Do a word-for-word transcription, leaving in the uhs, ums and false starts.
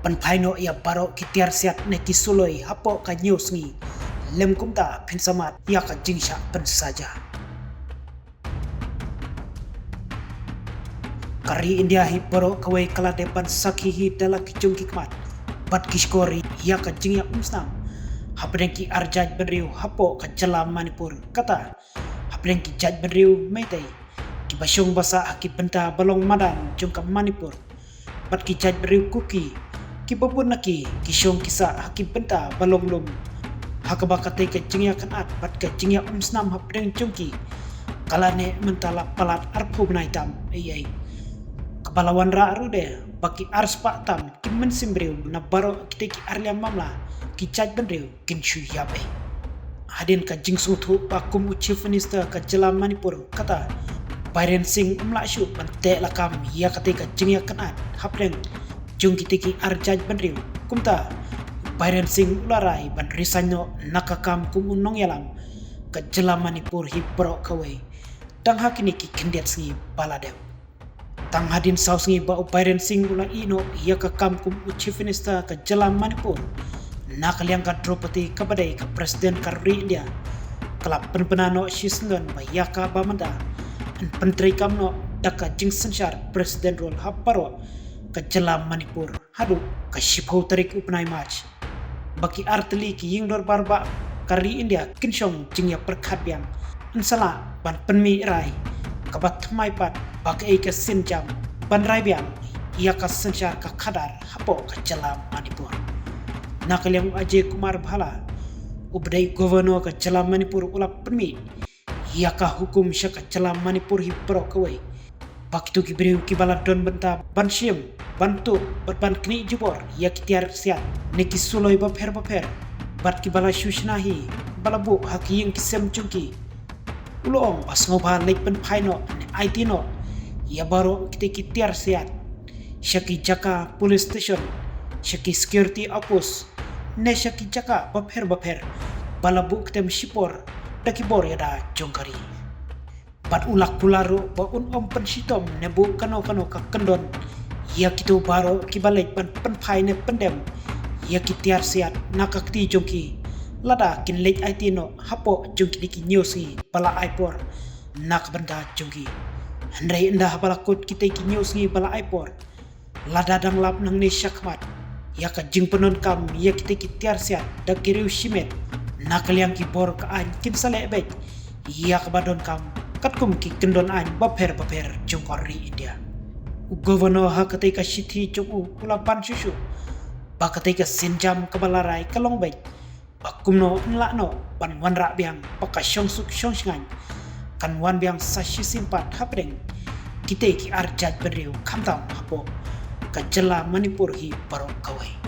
Pynphai noh ïa baroh ki tiar siat ne ki suloi hapoh ka hynñiew sngi. Lem kumta phin sa mad ïa ka jingshah pynsaja. Ka ri India hi baroh kawei ka la dep ban sakhi hi da la ki jong ki khmat bad ki shkor ïa ka jingïakhun snam hapdeng ki ar jaitbynriew hapoh ka jylla Manipur, kata hapdeng ki jaitbynriew Meitei kiba shong ba sah ha ki bynta ba long madan jong ka Manipur bad ki jaitbynriew Kuki kiba bun na ki ki shong ki sah ha ki bynta ba long lum. Ha kaba katei ka jingïakynad bad ka jingïakhun snam hapdeng jong ki ka la neh mynta la palat arphew bnai tam ei ei. Kaba la wanrah ruh de ba ki arspah tam ki mynsiem briew na baroh kitei ki ar liang mamla ki jaitbynriew kin shu ïap ei. Hadien ka jingsngewthuh ba kum u Chief Minister ka jylla Manipur, kata Biren Singh um lah shuh ban teh lakam ïa katei ka jingïakynad hapdeng jong kitei ki ar jaitbynriew. Kumta Biren Singh u la rai ban resign noh na ka kam kum u nongïalam ka jylla Manipur hi baroh kawei tang ha kine ki khyndiat sngi ba la dep. Tang hadien saw sngi ba u Biren Singh u la ïeh noh ïa ka kam kum u Chief Minister ka jylla Manipur, na ka liang ka Draupadi kaba dei ka President ka ri India ka la pynbna noh shisyndon ba ïa kaba mynta yn pyntreikam noh da ka jingsynshar President Rule ha baroh ka jylla Manipur haduh ka shiphew tarik u bnai March. Ba ki artylli ki ïingdorbar ba ka ri India kin shong jingïapyrkhat biang, yn sa lah ban pynmih rai kaba thymmai pat ba kaei ka sienjam ban rai biang ïa ka synshar ka khadar hapoh ka jylla Manipur. Na ka liang u Ajay Kumar Bhalla, uba dei Governor ka jylla Manipur, u la pynmih ïa ka hukum sha ka jylla Manipur hi baroh kawei ba kito ki briew kiba la don bynta ban shim, ban tuh bad ban knieh jubor ïa ki tiar siat ne ki suloi bapher bapher bad kiba la shu shna hi ba la buh ha ki ïing ki sem jong ki, u la ong ba sngewbha leit pynphai noh ne aiti noh ïa baroh kitei ki tiar siat sha ki jaka police station, sha ki security outpost ne sha ki jaka bapher bapher ba la buh ktem shipor da ki bor ïada jong ka ri. Bad u la kular ruh ba un ym pynshitom ne buh kano kano ka kyndon ïa kito baroh kiba leit ban pynphai ne pyndem ïa ki tiar siat na ka kti jong ki lada kin leit aiti noh hapoh jong kitei ki hynñiew sngi ba la ai por na ka bynta jong ki. Hynrei ynda haba la kut kitei ki hynñiew sngi ba la ai por, lada dang lap nangne shakhmat ïa ka jingpyndonkam ïa kitei ki tiar siat da ki riew shimet na ka liang ki bor ka aiñ kin sa leh beit ïa kaba donkam katkum ki kyndon aiñ bapher bapher jong ka ri India. U Governor ha katei ka shithi jong u u la ban shuh shuh ba katei ka sienjam kaba la rai ka long beit ba kumno yn lah noh ban wanrah biang ba ka shongsuk shongshngaiñ kan wan biang sa shisien pat hapdeng kitei ki ar jaitbynriew khamtam hapoh ka jylla Manipur hi baroh kawei.